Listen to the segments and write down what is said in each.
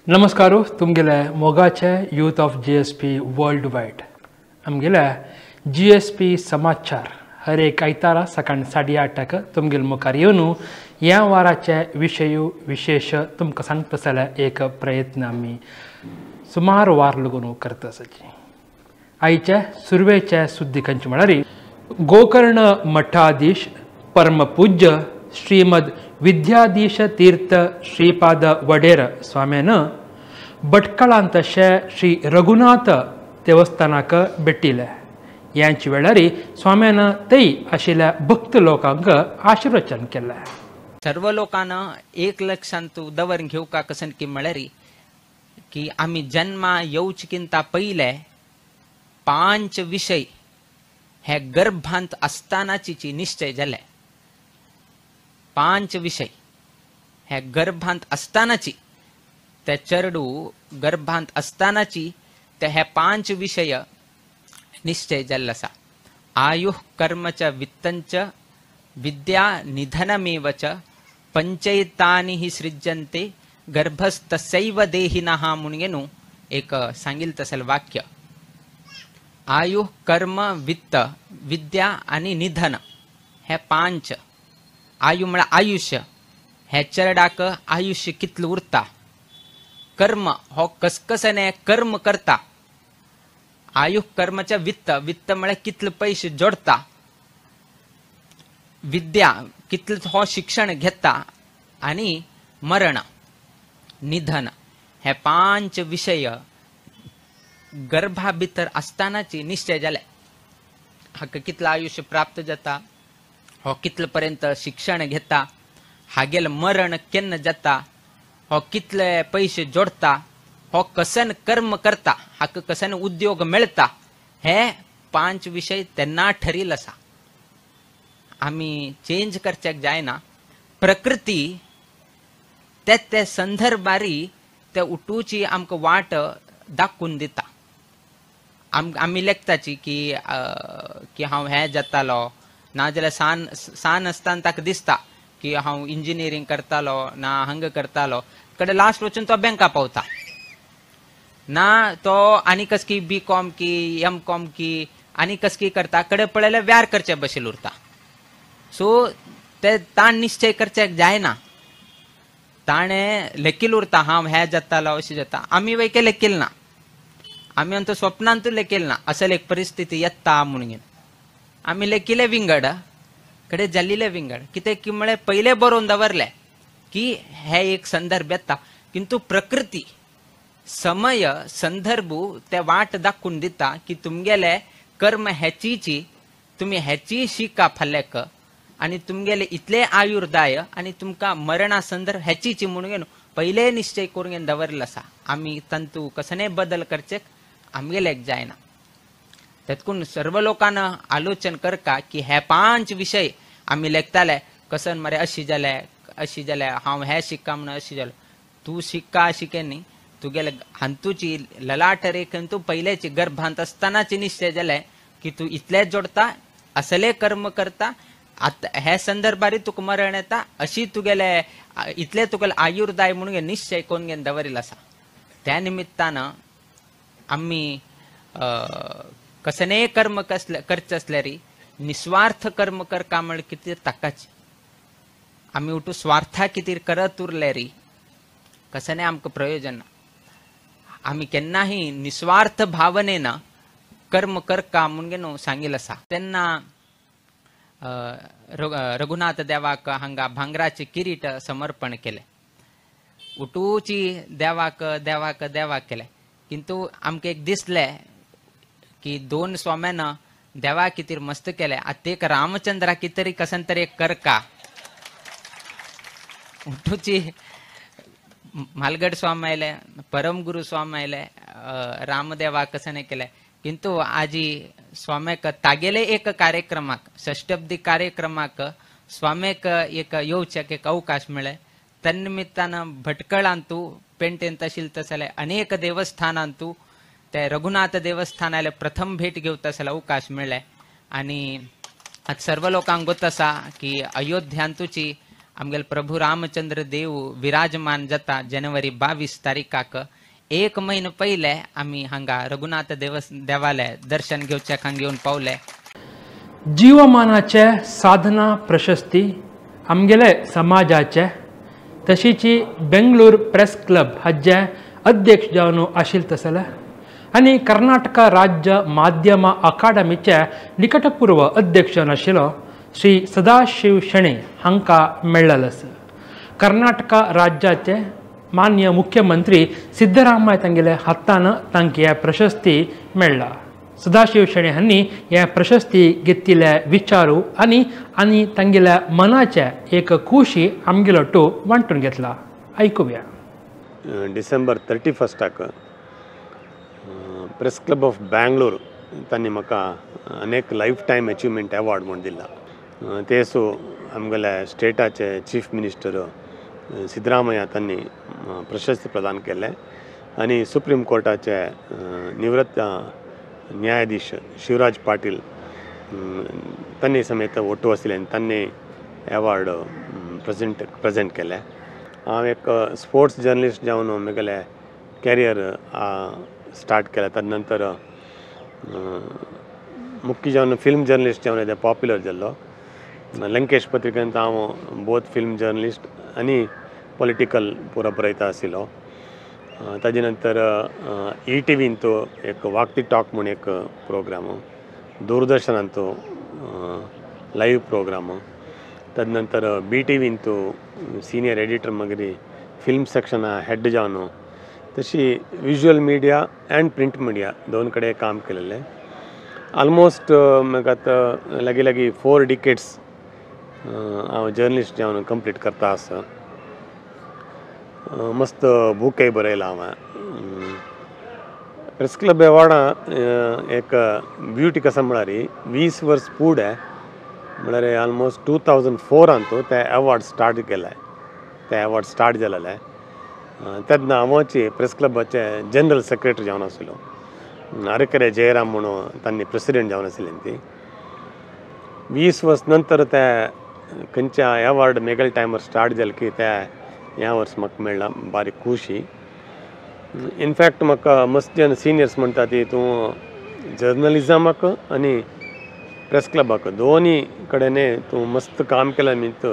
नमस्कार तुमगेले मोगाचे youth of G S P world wide आमगेले जी एस पी समाचार हर एक आयतारा सकाळ 8:30 तुमगेले मुखार येवन ह्या वाराचे विशय विशेष तुमकां सांगता जाल्यार एक प्रयत्न आमी सुमार वार लागून करता आसाची. आयचे सुरवेचे सुद्दी खंयचे म्हळ्यार गोकर्ण मठाधीश परमपूज्य श्रीमद विद्याधीश तीर्थ श्रीपाद वडेर स्वाम्यान भटकळांत श्री रघुनाथ देवस्थानाक भेटिले. ह्याच वेळार स्वाम्यान थंय आशिल्ल्या भक्त लोकांक आशीर्वचन केलें. सर्व लोकांना एक लक्षांत दवर घेवका कसन की म्हळ्यार की आमी जन्मा येवचकिंता पयले 5 विशय हे गर्भांत आसतानाची निश्चय जाले. 5 विशय हे गर्भांत आसतानाची ते चेडू गर्भांत आसतानाची ते हे 5 विशय निश्चय जाल्ले आसा. आयुः कर्म च वित्तंच विद्या निधनमेव च पंचैतानि हि सृज्यन्ते गर्भस्तस्यैव देहिनः म्हणून एक सांगिल तसल वाक्य. आयुः कर्म वित्त विद्या आनी निधन हे 5. आयु म्हळ्यार आयुष्य, हे चेरडाक आयुष्य कितलें उरता, कर्म हो कसकसने कर्म करता, आयु कर्मचे वित्त, वित्त म्हळ्यार कितले पयशे जोडता, विद्या कितले हो शिक्षण घेता आनी मरण निधन हे 5 विशय गर्भा भितर आसतानाची निश्चय जाले. हाका कितलें आयुष्य प्राप्त जाता, हो कितले पर्यंत शिक्षण घेता, हागेल मरण केन्ना जाता, हो कितले पयशे जोडता, हो कसन कर्म करता, हाका कसन उद्योग मेळता, हे 5 विशय तेन्ना ठरील आसा. आमी चेंज करच्याक जायना. प्रकृती ते ते संदर्भारी ते उठूची आमकां वाट दाखोवन दिता. आमी लेखताची की की हांव हें जातालो, नाजाल्यार सान सान आसतना ताका दिसता की हांव इंजिनियरींग करतालो ना हांगा करतालो, कडेन लास्ट वचून तो बँका पावता ना, तो आनी कसकी बी कॉम की एम कॉम की आनी कसकी करता, कडेन पळयल्यार व्यार करचे भशेन उरता. सो ते ताण निश्चय करच्याक जायना. ताणें लेखील उरता हांव हें जातालो अशें जाता. आमी वयके लेखील ना, आमी आमच्या स्वप्नांतूय लेखील ना असल एक परिस्थिती येता म्हणून आमी लेखिले विंगड कडे जाल्ले विंगड. कितें की म्हळ्यार पयले बरोवन दवरले की हे एक संदर्भ येता, किंतु प्रकृती समय संदर्भ ते वाट दाखोवन दिता की तुमगेले कर्म हेचीची तुमी हेची शिका फाल्याक आनी तुमगेले इतले आयुर्दाय आनी तुमकां मरणा संदर्भ हेचीची म्हणून पयले निश्चय करून दवरले आसा. आमी तांतू कसने बदल करचे आमगेले जायना. तेतकून सर्व लोकांना आलोचन करका की हे 5 विशय आमी लेखताले कसन मरे अशी जाले अशी जाले हांव हे शिक्का म्हणून अशी जालो, तूं शिक्का शिके न्ही, तुगेले हांतूची ललाट रेखेन तूं पयलेची गर्भांत आसतनाची निश्चय जाले की तूं इतलें जोडता असले कर्म करता, आतां हे संदर्भारी तुका मरण येता, अशी तुगेले इतले तुगेले आयुर्दाय म्हणून निश्चय करून घेवन दवरिल्लो आसा. त्या निमित्तान आमी कसने कर्म कसले करचे आसल्यार निस्वार्थ कर्म करका म्हळ्यार कितें ताकाची आमी उठू स्वार्था कितें करत उरले री कसने आमकां प्रयोजन ना. आमी केन्नाही निस्वार्थ भावनेन कर्म करका म्हणून न्हू सांगिल्लें आसा. तेन्ना रघुनाथ देवाक हांगा भांगराचे किरीट समर्पण केलें, उठूची देवाक देवाक देवाक केलें. किंतु आमकां एक दिसलें की 2 स्वाम्यान देवा कितीर मस्त केलें, आतां एक रामचंद्रा कितरी कसन तरी एक करका. उठूची मालगड स्वामी आयले, परमगुरु स्वामी आयले, रामदेवा कसने केलें. किंतु आजी स्वाम्याक तागेले एक कार्यक्रमाक षष्टब्दी कार्यक्रमाक स्वाम्याक एक येवच्याक एक अवकाश मेळ्ळे. तन्निमित्तान भटकळांतू पेंटेन तशील तसले अनेक देवस्थानांतू ते रघुनाथ देवस्थानाले प्रथम भेट घेवता तसले अवकाश मेळ्ळे आनी आज सर्व लोकांक गोत आसा की अयोध्यांतूची आमगेले प्रभू रामचंद्र देव विराजमान जाता जानेवारी 22 तारीखाक. एक म्हयनो पयले आमी हांगा रघुनाथ देवाले दर्शन घेवच्याक हांगा येवन पावले. जीवमानाचे साधना प्रशस्ती आमगेले समाजाचे तशीची बेंगलोर प्रेस क्लब हाजे अध्यक्ष जावन आशिल्ले तसले आनी कर्नाटक राज्य माध्यम अकादमीचे निकटपूर्व अध्यक्ष आशिल्लो श्री सदाशिव शेणै हांकां मेळ्ळेलो आसा. कर्नाटक राज्याचे मान्य मुख्यमंत्री सिद्धरामय्या तांगेले हातान तांकां हे प्रशस्ती मेळ्ळा. सदाशिव शेणै हांणी हे प्रशस्ती घेतिल्ले विचारू आनी आनी तांगेल्या मनाचे एक खुशी आमगेलो टू वांटून घेतला. आयकुया. डिसेंबर 31 प्रेस क्लब ऑफ बँगलोर तांणी म्हाका अनेक लायफ टायम अचिवमेंट अवॉर्ड म्हूण दिला. तेसो आमगेले स्टेटाचे चीफ मिनिस्टर सिद्धरामय्या तांणी प्रशस्ती प्रदान केले आनी सुप्रीम कोर्टाचे निवृत्त न्यायाधीश शिवराज पाटील तांणी समेत ओटू आशिल्ले आनी तांणी अवॉर्ड प्रेजेंट केले. हांव एक स्पोर्ट्स जर्नलिस्ट जावन म्हगेलें कॅरियर स्टार्ट केलें. ताजे नंतर मुख्य जावन फिल्म जर्नलिस्ट जावन पॉप्युलर जाल्लो. लंकेश पत्रिकेंत हांव बोथ फिल्म जर्नलिस्ट आनी पॉलिटिकल पुरो बरयता आशिल्लो. ताजे नंतर ई टी व्हींत एक वाक्ती टॉक म्हूण एक प्रोग्राम, दूरदर्शनांत लायव्ह प्रोग्राम, ताजे नंतर बी टी व्हींत सिनियर एडिटर मागीर फिल्म सेक्शना हेड जावन तशी visual media and print media दोन कडेन काम केलेलें. ऑलमोस्ट म्हाका आतां लागीं लागीं 4 डिकेट्स हांव जर्नलिस्ट जावन कंप्लीट करता आसा. मस्त बूकय बरयला हांवें. प्रेस क्लब अवॉर्डा एक ब्युटी कसा म्हळ्यार 20 वर्स फुडें म्हळ्यार ऑलमोस्ट 2004 ते अवॉर्ड स्टार्ट केले. ते अवॉर्ड स्टार्ट जालेले तेन्ना हांवची प्रेस क्लबाचे जनरल सेक्रेटरी जावन आशिल्लो. अरकेरे जयराम म्हणून तांणी प्रेसिडेंट जावन आशिल्ले. ती 20 वर्स नंतर ते खंयच्या अवॉर्ड मेगल टायमार स्टार्ट जाले की ते ह्या वर्स म्हाका मेळ्ळा बारीक खुशी. इनफॅक्ट म्हाका मस्त जन सिनियर्स म्हणटा ती तूं जर्नलिजमाक आनी प्रेस क्लबाक दोनी कडेन तूं मस्त काम केलां मीत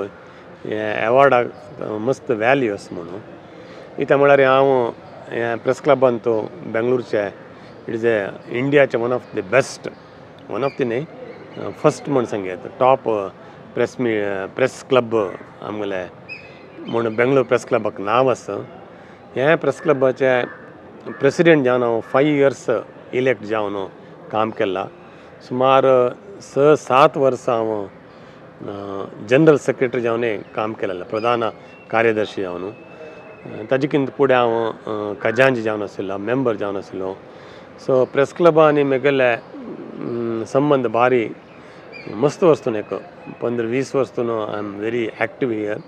हे अवॉर्डाक मस्त वॅल्यू आसा म्हणून. कित्याक म्हळ्यार हांव ह्या प्रेस क्लबान तो बेंगलोरचे it is a इंडियाचे one of the best, one of the न्हय फस्ट म्हूण सांगया टॉप प्रेस क्लब आमगेले म्हूण बेंगलोर प्रेस क्लबाक नांव आसा. ह्या प्रेस क्लबाचे प्रेसिडेंट जावन हांव 5 इयर्स इलेक्ट जावन काम केलां. सुमार 6-7 वर्सां हांव जनरल सेक्रेटरी जावन काम केलेलें, प्रधान कार्यदर्शी जावन. ताजे कितें फुडें हांव खजांजी जावन आशिल्लो, मेंबर जावन आशिल्लो. सो प्रेस क्लबा आनी म्हगेले संबंद भारी मस्त वस्तून एक 15-20 वर्स I am very active here.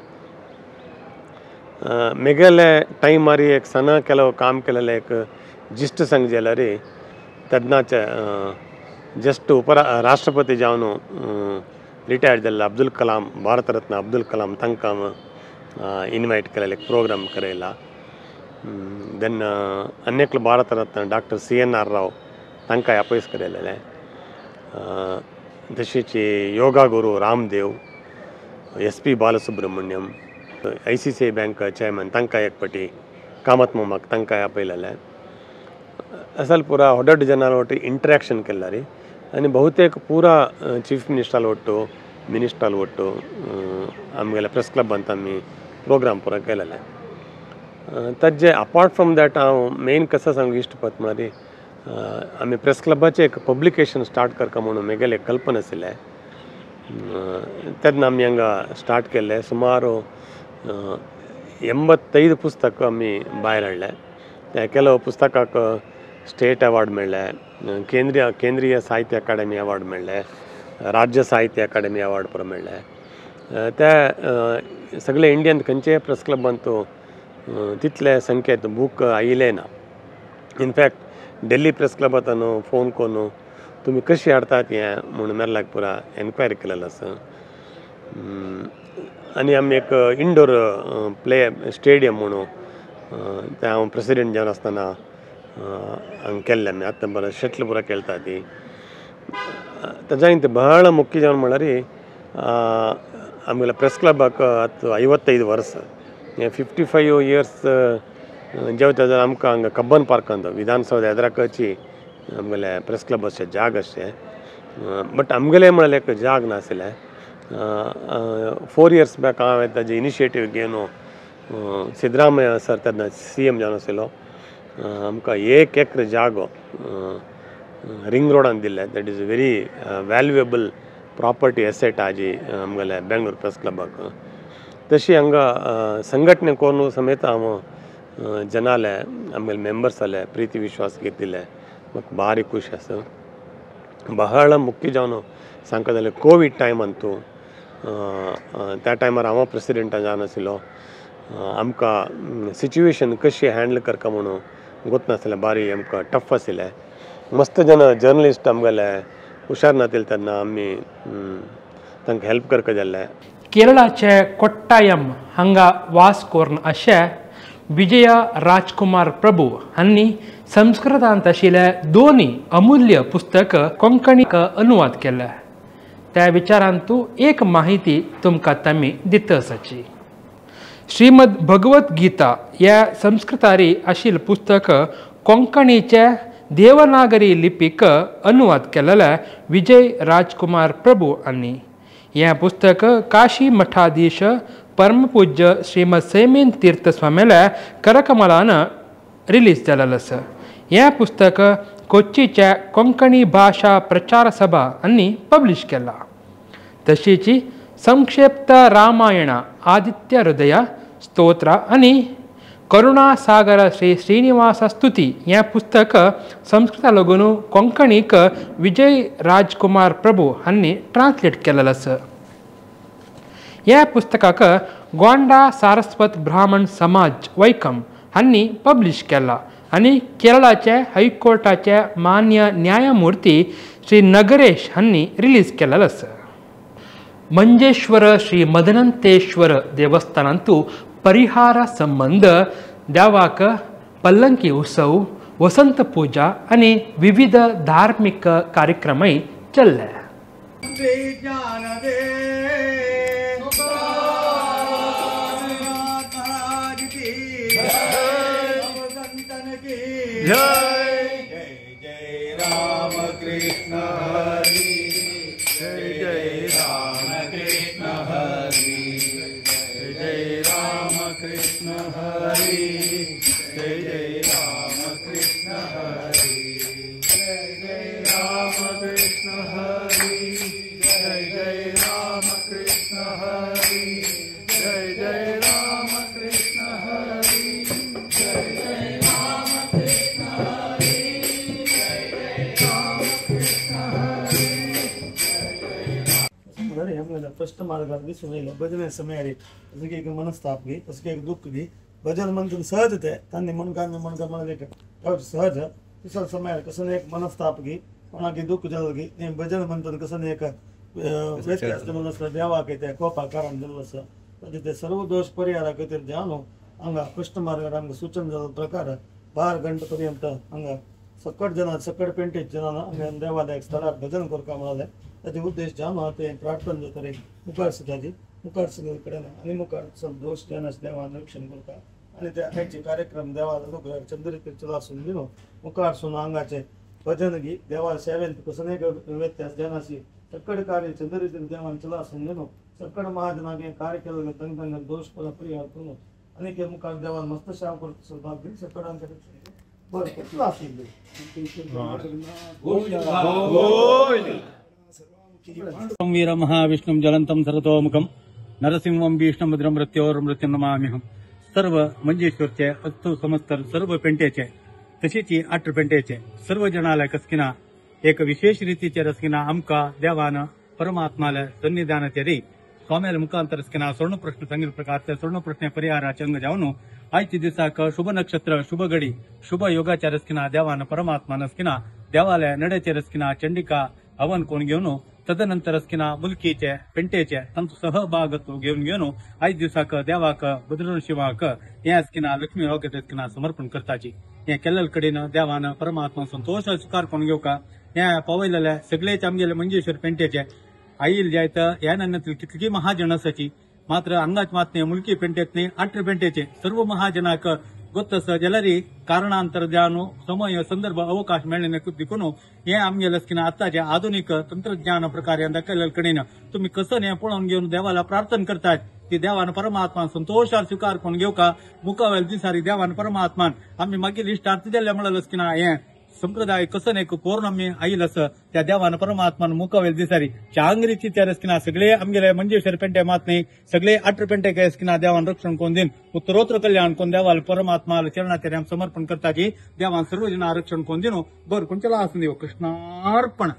म्हगेले टायमार एक सना केलो काम केलेलें एक जिश्ट सांग जाल्यार तेन्नाचे जस्ट उपराष्ट्रपती जावन रिटायर्ड जाल्ले अब्दुल कलाम, भारतरत्न अब्दुल कलाम तांकां इनवायट केलेले एक प्रोग्राम करयला. देन अन्यकलो भारतरत्न डॉक्टर CNR राव तांकां आपयस करयलेलें. तशीच yoga guru Ramdev, SP Balasubrahmanyam, ICICI bank chairman तांकां एक पटी कामत मामाक तांकां आपयलेलें. असल पुरा होडड जनां ಒಟ್ಟು ಇಂಟ್ರಾಕ್ಷನ್ केल्लारी आनी बहुतेक पुरा चीफ मिनिस्टराल ಒಟ್ಟು मिनिस्टराल ಒಟ್ಟು आमगेले प्रेस क्लबांत आमी प्रोग्राम पुरा केलेले. ताजे अपार्ट फ्रॉम that हांव मेन कसो सांगू इश्टपत म्हळ्यार आमी प्रेस क्लबाचें एक पब्लिकेशन स्टार्ट करता म्हणून म्हगेलें कल्पना आशिल्लें. तेन्ना आमी हांगा स्टार्ट केल्लें. सुमार 85 पुस्तक आमी भायर हाडलें. त्या केलो पुस्तकाक स्टेट अवॉर्ड मेळ्ळे, केंद्रीय साहित्य अकादेमी अवॉर्ड मेळ्ळे, राज्य साहित्य अकादेमी अवॉर्ड पुरो मेळ्ळे. त्या सगळे इंडियन खंयचे प्रेस क्लबांत तितले संख्येत बूक आयिल्ले ना. इनफॅक्ट दिल्ली प्रेस क्लबांत फोन करून तुमी कशी हाडटात हें म्हूण मेरलाक पुरा एन्क्वायरी केलेलो आसा. आनी आमी एक इंडोर प्ले स्टेडियम म्हणून तें हांव प्रेसिडेंट जावन आसतना हांगा केल्लें आमी. आतां बरें शटल पुरा खेळटा ती. ताज्या बहळ मुख्य जावन म्हणल्यार आमगेल्या प्रेस क्लबाक आतां 55 वर्स, 55 इयर्स जेवता जाल्यार आमकां हांगा कब्बन पार्कांत विधानसौधा एदराकची आमगेले प्रेस क्लब अशें जाग अशें, बट आमगेलें म्हळ्यार एक जाग नाशिल्लें. 4 इयर्स बॅक हांवें ताजें इनिशिएटीव घेवन सिद्धरामय्या सर तेन्ना CM जावन आशिल्लो, आमकां 1 एकर जागो रिंग रोडान दिल्लें. That is very valuable property asset आजी आमगेले बेंगलोर प्रेस क्लबाक. तशी हांगा संघटने करून समेत हांव जनाले आमगेले मेंबर्स आले प्रिती विश्वास घेतिल्ले, म्हाका भारी खूश आसा. बहळ मुख्य जावन सांगता जाल्यार कोवीड टायमान तूं त्या टायमार हांव प्रेसिडेंटा जावन आशिल्लो. आमकां सिच्युएशन कशी हँडल करता म्हणून गोत नासलें, बारी आमकां टफ आशिल्लें. मस्त जन जर्नलिस्ट आमगेले हुशार नातिल्ले तेन्ना आमी तांकां हेल्प करपा जाल्लें. केरळाचे कोट्टायम हांगा वास करून अशें विजया राजकुमार प्रभू हांणी संस्कृतांत आशिल्ले दोनी अमूल्य पुस्तक कोंकणीक अनुवाद केले. त्या विचारांतू एक माहिती तुमकां तामी दित आसाची. श्रीमद भगवत गीता ह्या संस्कृतारी आशिल्लें पुस्तक कोंकणीचे देवनागरी लिपीक अनुवाद केलेले विजय राजकुमार प्रभू हांणी. हें पुस्तक काशी मठाधीश परमपूज्य श्रीमद सैमीन तीर्थ स्वामील्या करकमलान रिलीज जालेलें आसा. हें पुस्तक कोच्चीच्या कोंकणी भाशा प्रचार सभा हांणी पब्लिश केलां. तशीच संक्षिप्त रामायण, आदित्य हृदय स्तोत्र आनी करुणासागर श्री श्रीनिवास स्तुती हें पुस्तक संस्कृता लागून कोंकणीक विजय राजकुमार प्रभू हांणी ट्रान्सलेट केलेलें आसा. ह्या पुस्तकाक गोंडा सारस्वत ब्राह्मण समाज वैकम हांणी पब्लिश केला आनी केरळाचे हायकोर्टाचे मान्य न्यायमूर्ती श्री नगरेश हांणी रिलीज केलेलें आसा. मंजेश्वर श्री मदनंतेश्वर देवस्थानांतू परिहार संबंद देवाक पल्लंकी उत्सव, वसंत पूजा आनी विविध धार्मिक कार्यक्रमय चल्ले. जय जय राम कृष्ण हरि, जय जय राम कृष्ण हरि, जय जय राम कृष्ण हरि, जय जय राम कृष्ण हरि, जय जय राम कृष्ण हरि, जय जय राम कृष्ण हरि, जय जय राम कृष्ण हरि, जय जय राम कृष्ण हरि, जय जय राम कृष्ण हरि. प्रश्न मार्गात दिसून येईल भजने समय जसं की एक मनस्ताप घे, तसं की एक दुःख घे, भजन म्हणून सहज ते त्यांनी म्हणका म्हणका म्हणाले सहज तिसरा समय कसं एक मनस्ताप घे, कोणाकी दुःख जाल घे, भजन म्हणतात कसं एक व्यत्यास जाल्लो आसता देवाक ते कोपा कारण जाल्लो आसा, ते सर्व दोष परिहारा खातीर जावन हांगा प्रश्न मार्गार आमकां सूचन जाल्लो प्रकार 12 घंटे पर्यंत हांगा सकट जनां सकट पेंटेज जनां हांगा देवालयाक स्थळार भजन करपाक मेळ्ळें. ताजे उद्देश जावन ते प्रार्थना जाता मुखार सुद्दां मुखार सगळे कडेन आनी मुखार दोश जावन देवान रक्षण करता आनी ते आयचे कार्यक्रम देवाला लोक चंद्रिकेर चलासून दिवन मुखार सून हांगाचे भजन गी देवा सेवेन कसं व्यत्यास जानाशी सकड कार्य चंद्रिकेर देवान चलासून दिवन सकड महाजनाक हें कार्य केलें तंग तंग दोश परिहार करून आनी ते मुखार देवान मस्त सेवा करता सौभाग्य सकडांचे बरें कितलो आशिल्लें. वीर महाविष्णुं ज्वलन्तं सरतोमुखं नरसिंहं भीष्णं मृत्योर्मृत्युं नमाम्यहं. सर्व मंजेश्वरचे अस्तु समस्त सर्व पेंटेचे तशीच आठ पेंटेचे सर्व जणाले कसकिना एक विशेष रीतीचे रसकिना आमकां देवान परमात्माले सन्निधानाचे री स्वाम्याले मुखांतर स्किना स्वर्ण प्रश्न सांगितले प्रकारचे स्वर्ण प्रश्न परिहाराचे अंग जावन आयच्या दिसाक शुभ नक्षत्र शुभ घडी शुभ योगाच्या रस्किना देवान परमात्मा नस्किना देवालय नडेचे रस्किना चंडिका हवन कोण घेवन तदनंतर स्किना मुलकीचे पेंटेचे तांचो सहभागत्व घेवन घेवन आयज दिसाक देवाक बद्र शिवाक हे स्किना लक्ष्मी रॉकेट स्किना समर्पण करताची. हे केल्ले कडेन देवान परमात्मा संतोष स्वीकार करून घेवका. हे पावयलेले सगळेच आमगेले मंजेश्वर पेंटेचे आईल जायत ह्या नान्यातील कितली महाजन आसाची मात्र हांगाच मात न्ही मुलकी पेंटेत न्ही आठरे पेंटेचे सर्व महाजनाक गोत्तस जाल्यार कारणांतर जावन समय संदर्भ अवकाश मेळ्ळे देखून हे आमगेले स्किना आतांचे आधुनिक तंत्रज्ञान प्रकारे दाखयल्ले कडेन तुमी कसं हें पळोवन घेवन देवाला प्रार्थना करतात ती देवान परमात्मान संतोषार स्वीकार करून घेवका. मुखावेल दिसारी देवान परमात्मान आमी मागीर इश्टार्थ दिल्ले म्हणलें स्किना हें संप्रदाय कसं एक कोर्ण आमी आयल आसा त्या देवान परमात्मान मुखावेल दिसारी चांगरीची त्या रस्किना सगळे आमगेले मंजेश्वर पेंटे मात न्ही सगळे आठ पेंटे स्किना देवान रक्षण कोण दिन उत्तरोत्तर कल्याण कोण देवाल परमात्मा चरणाचे समर्पण करताची देवान सर्व जना रक्षण कोण दिनो बर कोणच्याला आसून देव कृष्णार्पण.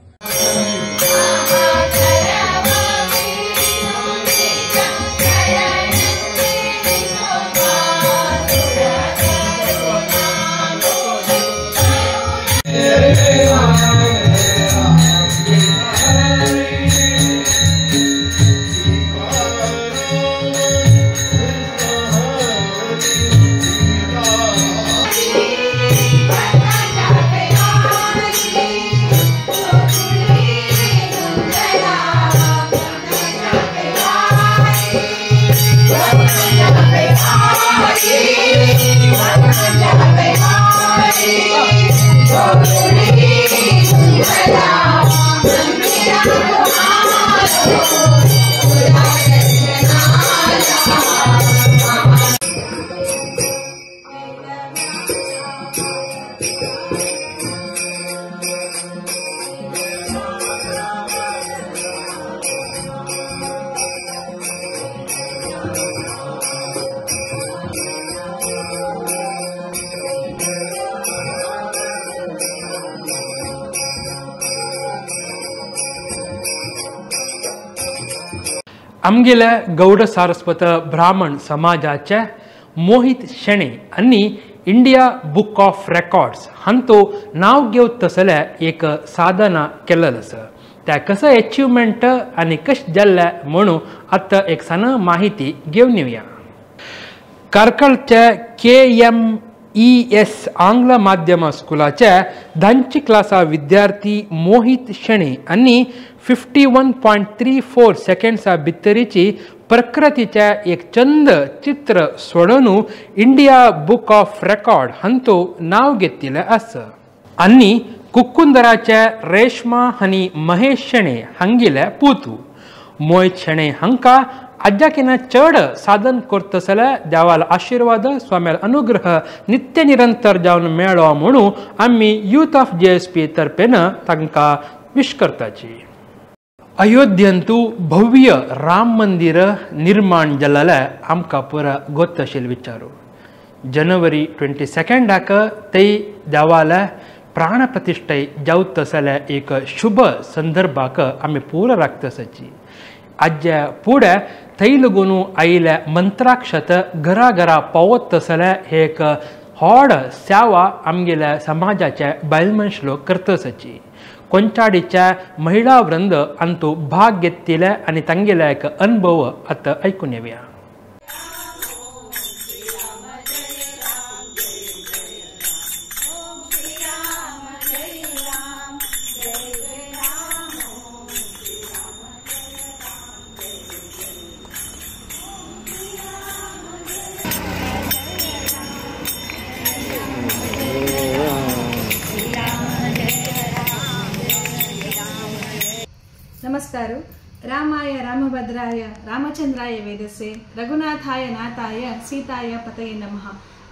आमगेल्या गौड सारस्वत ब्राह्मण समाजाचे मोहित शेणे आनी इंडिया बुक ऑफ रेकॉर्ड्स हांतो नांव घेवत तसले एक साधना केल्लें आसा. त्या कसं एचिवमेंट आनी कशें जाल्लें म्हणून आतां एक सान माहिती घेवन येवया. कार्कळचे KMES आंग्ल माध्यम स्कुलाचे धांची क्लासा विद्यार्थी मोहित शेणे आनी 51.34 सेकंड्सा भितरीची प्रकृतीचे एक चंद चित्र सोडोवन इंडिया बुक ऑफ रेकॉर्ड हांतो नांव घेतिल्लें आसा. आनी कुक्कुंदराचे रेश्मा आनी महेश शेणे हांगेले पुतू मोहित शेणे हांकां आज्याकिना चड साधन करतसले देवाल आशिर्वाद स्वाम्याल अनुग्रह नित्य निरंतर जावन मेळो म्हणून आमी यूथ ऑफ JSP तर्फेन तांकां विश करताची. अयोध्यंतु भव्य राम मंदिर निर्माण जाल्लें आमकां पुरा गोत आशिल्लें विचारू. जनवरी 22 ते देवाले प्राण प्रतिष्ठे जावत आसले एक शुभ संदर्भाक आमी पुरा राखताची. आज्या फुडें थंय लागून आयिल्ले मंत्राक्षत घरा घरा पावत आसले हे एक व्हड सेवा आमगेल्या समाजाचे बायल मनश लोक करताची. कोंचाडीच्या महिला वृंद अंतू भाग घेतिल्ले आनी तांगेले एक अनुभव आतां आयकून येवया. नमस्कार. रामाय रामभद्राय रामचंद्राय वेदसे रघुनाथाय नाथाय सीताय पतये नमः.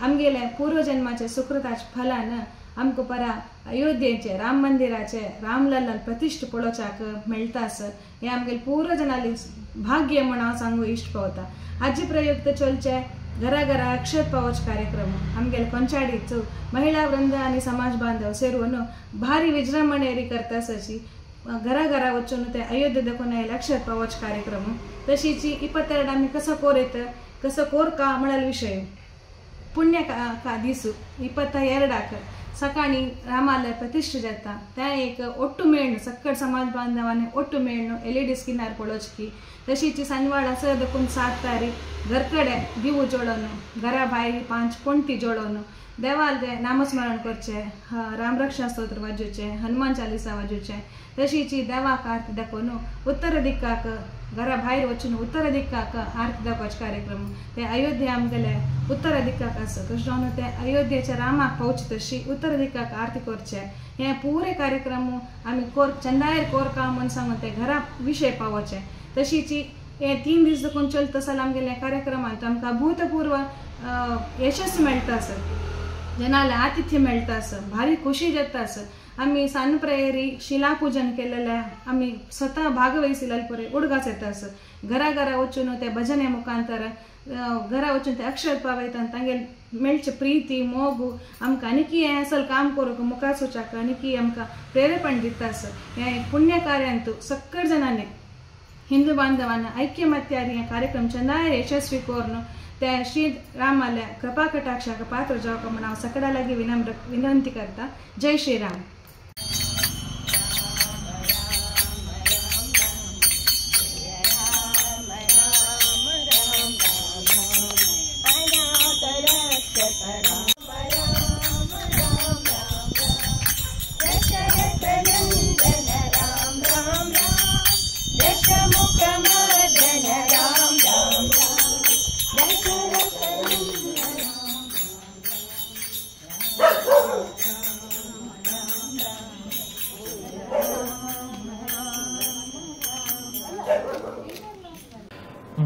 आमगेले पूर्वजन्माचे सुकृताचे फलान आमकां परा अयोध्येचे राम मंदिराचे रामलल्लाल प्रतिष्ठ पळोवच्याक मेळटा आसत हें आमगेले पूर्वजनाले भाग्य म्हूण हांव सांगू इश्ट पावता. हाजी प्रयुक्त चलचे घरा घरा अक्षत पावच कार्यक्रम आमगेले कोंचाडीचो महिला वृंद आनी समाज बांधव सेरून भारी विजृंभणेरी करता आसाची. घरा घरा वचून ते अयोध्ये दाखोवन आयले अक्षर पावोच कार्यक्रम. तशीच 22 आमी कसो कोर येता कसो कोर का म्हळ्यार विशय पुण्य का दीस 22 सकाळी रामालय प्रतिष्ठा जाता त्या एक ಒಟ್ಟು ಮೇಳ್ನು ಸಕ್ಕಡ್ ಸಮಾಜ ಬಾಂಧವಾने ಒಟ್ಟು ಮೇಳ್ನು एल ई डी स्किनार पळोवची. तशीच सांजवाडा 6 7 तारीख घरकडे दिवो जोडोवन घरा भायर 5 पणटी जोडोवन देवाल नामस्मरण करचे, रामरक्षा स्तोत्र वाजोवचें, हनुमान चालिसा वाजोवचें. तशीच देवाक आरती दाखोवन उत्तर दिक्काक घरा भायर वचून उत्तर दिक्काक आरती दाखोवचे कार्यक्रम. ते अयोध्या आमगेले उत्तर दिक्काक आसा तशें जावन ते अयोध्येच्या रामाक पावचे तशी उत्तर दिक्काक आरती करचे. हे पुरे कार्यक्रम आमी कोर चंदायर कोरका म्हूण सांगून ते घरा विशय पावोवचे. तशीच हे 3 दीस देखून चलता जाल्यार आमगेल्या कार्यक्रमांत आमकां भूतपूर्व यशस मेळटा आसा, जनाला आतिथ्य मेळटा आसा, भारी खुशी जाता आसा. आमी सान प्रेयरी शिलापूजन केलेले आमी स्वतः भागवहिसिल्ले पळय उडगास येता आसा. घरा घरा वचून ते भजने मुखांतर घरा वचून ते अक्षर पावयता तांगेर मेळचे प्रिती मोग आमकां आनीकी हें असल काम करूंक मुखार सोचाक आनीकी आमकां प्रेरेपण दिता आसा. हें पुण्य कार्यांतू सक्कड जणांनी हिंदू बांधवांना ऐक्यमत्यारी हे कार्यक्रम चंदायर यशस्वी करून त्या श्री रामाल्या कृपा कटाक्षाक पात्र जावक म्हूण हांव सगळ्या लागीं विनम्र विनंती करता. जय श्रीराम.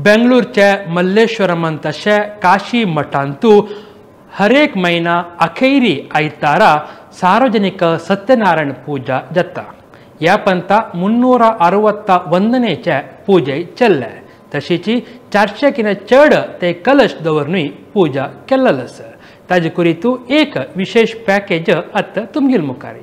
बेंगलूरच्या मल्लेश्वरमांत तशें काशी मठांतू हरेक म्हयना अखेरी आयतारा सार्वजनिक सत्यनारायण पूजा जाता. ह्या पंथा 361 पूजे चल्ले. तशीच 400 किने चड ते कलश दवरनूय पूजा केल्लेल आसा. ताजे कुरीतू एक विशेष पॅकेज आतां तुमगेल मुखार.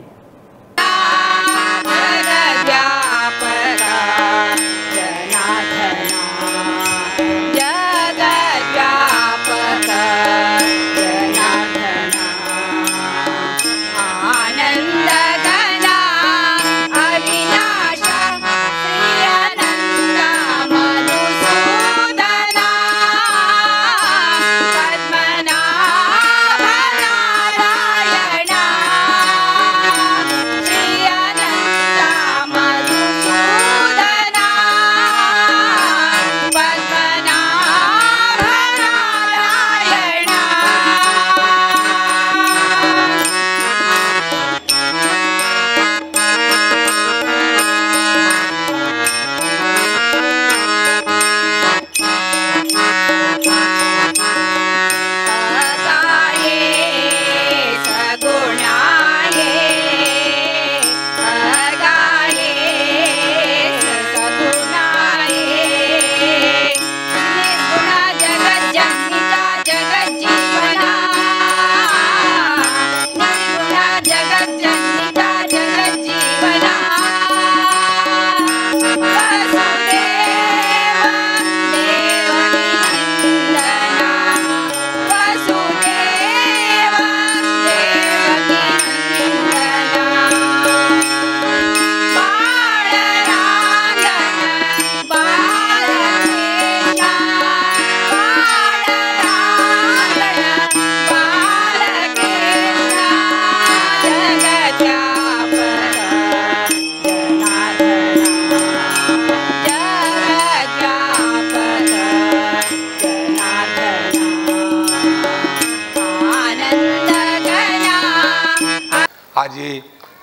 आजी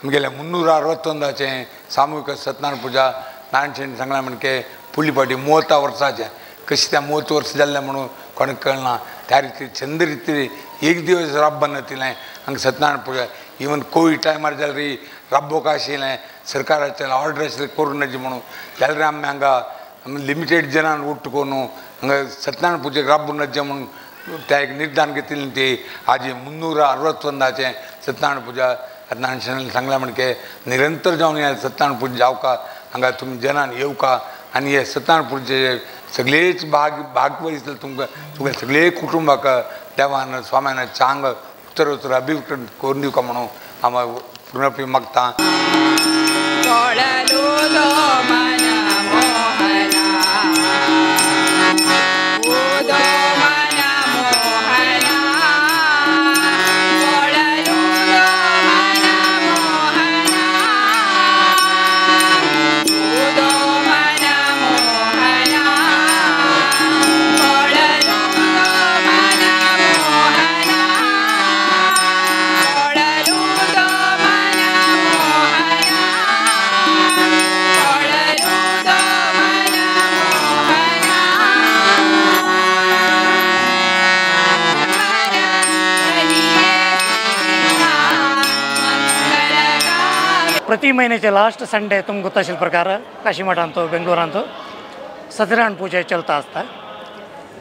आमगेल्या 361 सामूहिक सत्यनारायण पूजा नारायण शेणी सांगला म्हणके पुलीपाटी 30 वर्साचें कशें त्या 30 वर्स जाल्लें म्हणून कोणाक कळना. त्या रिती चंद रिती एक दिवस राब्बा नातिलें हांगा सत्यनारायण पूजा. इवन कोवीड टायमार जाल्यार राबोवक आशिल्लें सरकाराचें ऑर्डर आशिल्लें कोरोनाची म्हणून जाल्यार आमी हांगा लिमिटेड जणांक उट्ट करून हांगा सत्यनारायण पुजेक राबूं नजे म्हणून त्या एक निर्धार घेतिल्लें. ती आजी 361 सत्यनारायण पूजा आतां सांगलां म्हणके निरंतर जावन ह्या सत्यनारायण पुजा जावका हांगा तुमी जनान येवका आनी हे सत्यनारायण पुजेचे सगळेच भाग भाग वयतले तुमकां तुमगे सगळे कुटुंबाक देवान स्वाम्यान चांग उत्तर उत्तर अभिवृद्ध करून दिवका म्हणून हांव पुनरपी मागता. प्रति महिन्याचे लास्ट संडे तुमकां गोत्ताशिल्ले प्रकार काशीमठांत बेंगलोरांत सत्यनारायण पूजा चलता आसता.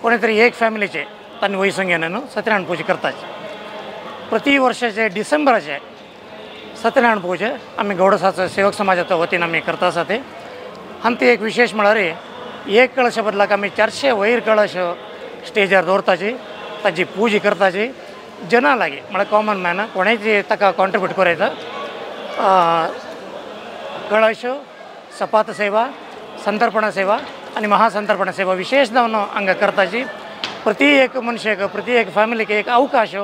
कोणी तरी एक फॅमिलीचे तांणी वयसून घेवन न्हू सत्यनारायण पूजा करतात. प्रति वर्षाचे डिसेंबराचे सत्यनारायण पूजा आमी गौडसाचो सेवक समाजाच्या वतीन आमी करता आसा ते. आनी ती एक विशेष म्हळ्यार एक कळशा बदलाक आमी 400 वयर कळश स्टेजार दवरताची, ताची पूजा करताची जना लागीं म्हळ्यार कॉमन मॅन कोणेच ताका कॉन्ट्रिब्यूट करयता. कळश, सपात सेवा, संतर्पण सेवा आनी महासंतर्पण सेवा विशेष जावन हांगा करताची. प्रति एक मनशाक प्रति एक फॅमिलीक एक अवकाश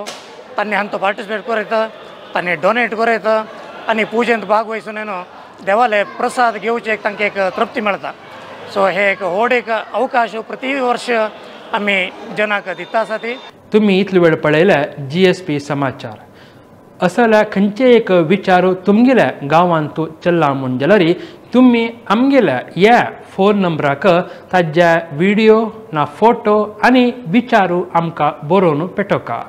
तांणी हांतो पार्टिसिपेट करयता, तांणी डोनेट करयता आनी पुजेंत भाग वयसून न्हू देवाले प्रसाद घेवचे एक तांकां एक तृप्ती मेळटा. सो हे एक व्हड एक अवकाश प्रति वर्ष आमी जनाक दिता आसा ती. तुमी इतलो वेळ पळयले GSP समाचार. असल्या खंयचे एक विचार तुमगेल्या गांवांत चल्ला म्हूण जाल्यार तुमी आमगेल्या ह्या फोन नंबराक ताज्या व्हिडियो ना फोटो आनी विचारू आमकां बरोवन पेटोवका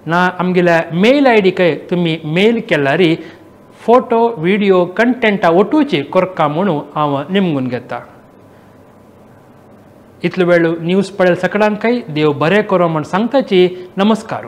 ना आमगेल्या मेल I डीकय तुमी मेल केल्यार फोटो व्हिडियो कंटेंटा ओटूची कोरका म्हणून हांव निमगून घेता. इतलो वेळ न्यूज पळयल्या सगळ्यांकय देव बरें करो म्हूण सांगताची. नमस्कार.